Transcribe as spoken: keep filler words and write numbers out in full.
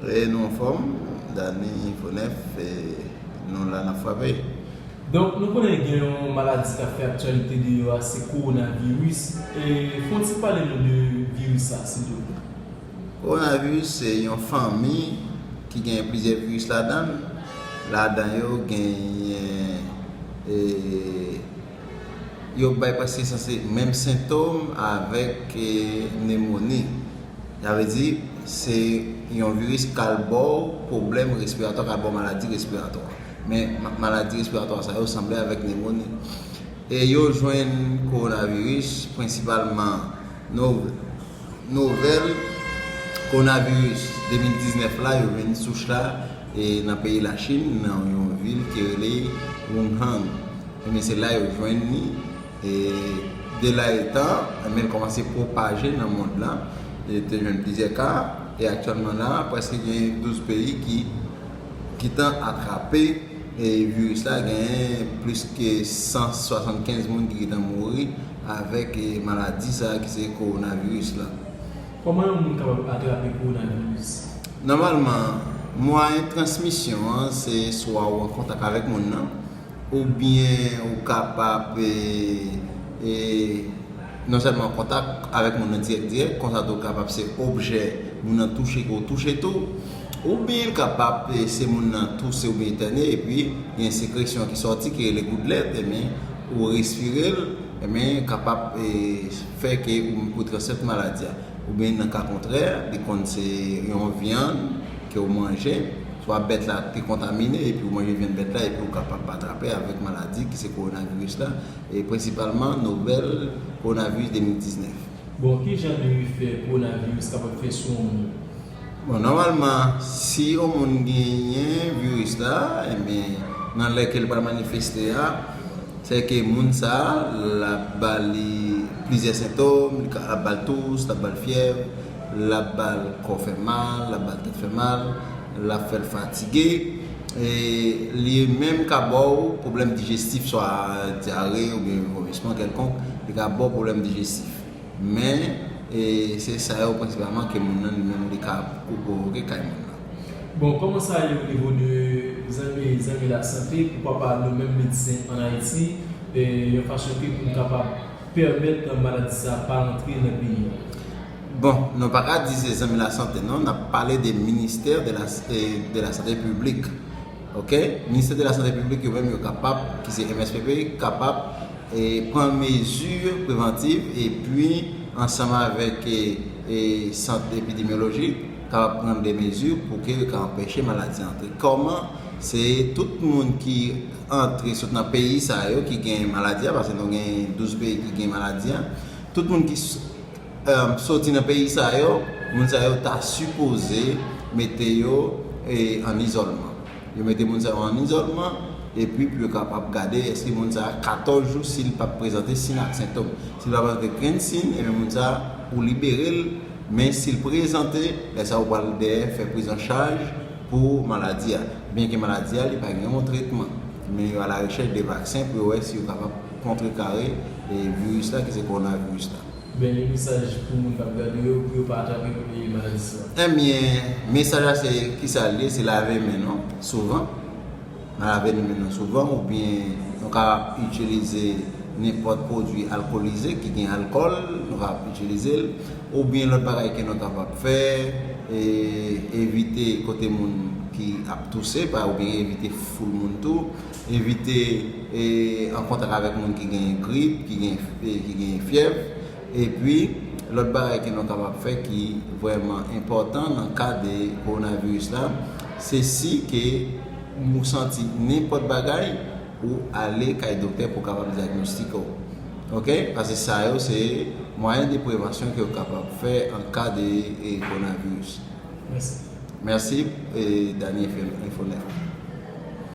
E nou anfòm, Dany Info nèf, e nou la n ap frape. Donk, nou konnen gen yon maladi k ap fè aktyalite deyò a, se kowonaviris. E fè yon ti pale nou de viris sa, silvouplè. Kowonaviris se yon fanmi ki gen plizyè viris ladan l. Ladan yo genyen e, yo bay prèske sanse menm sentòm avèk e, nemoni. Sa vle di, se yon viris k al ba w pwoblèm respiratwa, k al ba w maladi respiratwa. Men maladi respiratwa sa yo sanble avèk nemoni. E yo jwenn kowonaviris prensipalman nouvèl kowonaviris de mil diznèf la, yo jwenn souch la e nan peyi Lachin, nan yon vil ki rele Wuhan. Ebyen, se la yo jwenn li. E de la etan, ebyen, l kòmanse pwopaje nan mond lan. E te jwenn plizyè ka. E aktyèlman la, prèske gen douz peyi ki gentan atrape e, viris la. Genyen plis ke san swasannkenz moun ki gentan mouri avèk e, maladi sa a ki se kowonaviris la. Kòman yon moun kapab atrape kowonaviris? Nòmalman, mwayen transmisyon an se swa ou an kontak avèk moun nan, oubyen ou kapab e, e, non sèlman kontak avèk moun nan dirèk dirèk, konsa tou kapab se objè moun nan touche ke w touche tou, oubyen l kapab e, se moun nan touse oubyen etène, epi gen sekresyon ki sòti ki rele goudlèt, ebyen ou respire l, ebyen kapab e, fè ke ou, ou transmèt maladi a. Oubyen nan ka kontrè, li konn se yon vyann ke w manje, swa bèt la te kontamine epi w manje vyann bèt la epi w kapab atrape avèk maladi ki se kowonaviris la, e prensipalman nouvèl kowonaviris de mil diznèf. Bon, ki jan de efè kowonaviris kapab fè sou yon moun? Bon, nòmalman, si yon moun genyen viris la, ebyen, nan lè ke l pral manifeste a, se ke moun sa a, l ap ba li plizyè sentòm, li ka, l ap ba l tous, l ap ba l fyèv, l ap ba l kò fè mal, l ap ba l tèt fè mal, l ap fè l fatige. E li menm ka ba w pwoblèm dijestif, swa dyare oubyen vomisman kèlkonk, li ka ba w pwoblèm dijestif. Men, e se sa yo prensipalman ke moun nan li menm li ka pwovoke kay moun nan. Bon, kòman sa ye o nivo de zanmi, zanmi lasante, poukwa pa nou menm medsen ann Ayiti, e, yon fason ke pou n kapab pèmèt maladi sa a pa rantre nan peyi a? Bon, nou pa ka di se zanmi lasante non, n ap pale de ministè de la, e, de la sante piblik. Ok? Ministè de la sante piblik yo menm yo kapab, ki se M S P P, kapab e, pran mezi prevantiv epi ansanm avèk e, e, sant epidemyolojik kapab pran de mezi pou ke yo ka anpeche maladi a antre. Kòman? Se tout moun ki antre sot nan peyi sa yo ki gen maladi a, paske nou gen douz peyi ki gen maladi a, tout moun ki soti nan peyi sa yo, moun sa yo ta sipoze mete yo e, an izòlman. Yo mete moun sa yo an izòlman epi pou yo kapab gade èske moun sa a katòz jou, si l p ap prezante siy ak sentòm. Si l p ap prezante kenn siy, ebyen moun sa a ou libere l, men si l prezante, lè sa a ou pral dèyè fè prizanchaj pou maladi a. Byenke maladi a li pa gen yon tretman, men yo alarechèch de vaksen pou yo wè si yo kapab kontrekare e, viris la ki se kowonaviris la. Ben, yon mesaj pou moun k ap gade yo, pou yo pa atrape maladi sa. Ebyen, mesaj la se kisa l ye? Se lave men nou souvan. Lave men nou souvan, oubyen nou ka itilize nenpòt pwodui alkolize ki gen alkòl, nou ka itilize l. Oubyen lòt bagay ke nou kapab fè, e, evite kote moun ki ap touse, pa, oubyen evite foul moun tou. Evite e, an kontak avèk moun ki gen grip, ki gen, e, ki gen fyèv. Epi, lòt bagay ke nou kapab fè ki vrèman enpòtan nan ka de kowonaviris la, se si ke ou santi nenpòt bagay, ou ale kay doktè pou kapab dyagnostike w. Ok? Paske sa yo se mwayen de prevansyon ke w kapab fè an ka de e, kowonaviris. Mèsi. Mèsi, e, Dany Info nèf.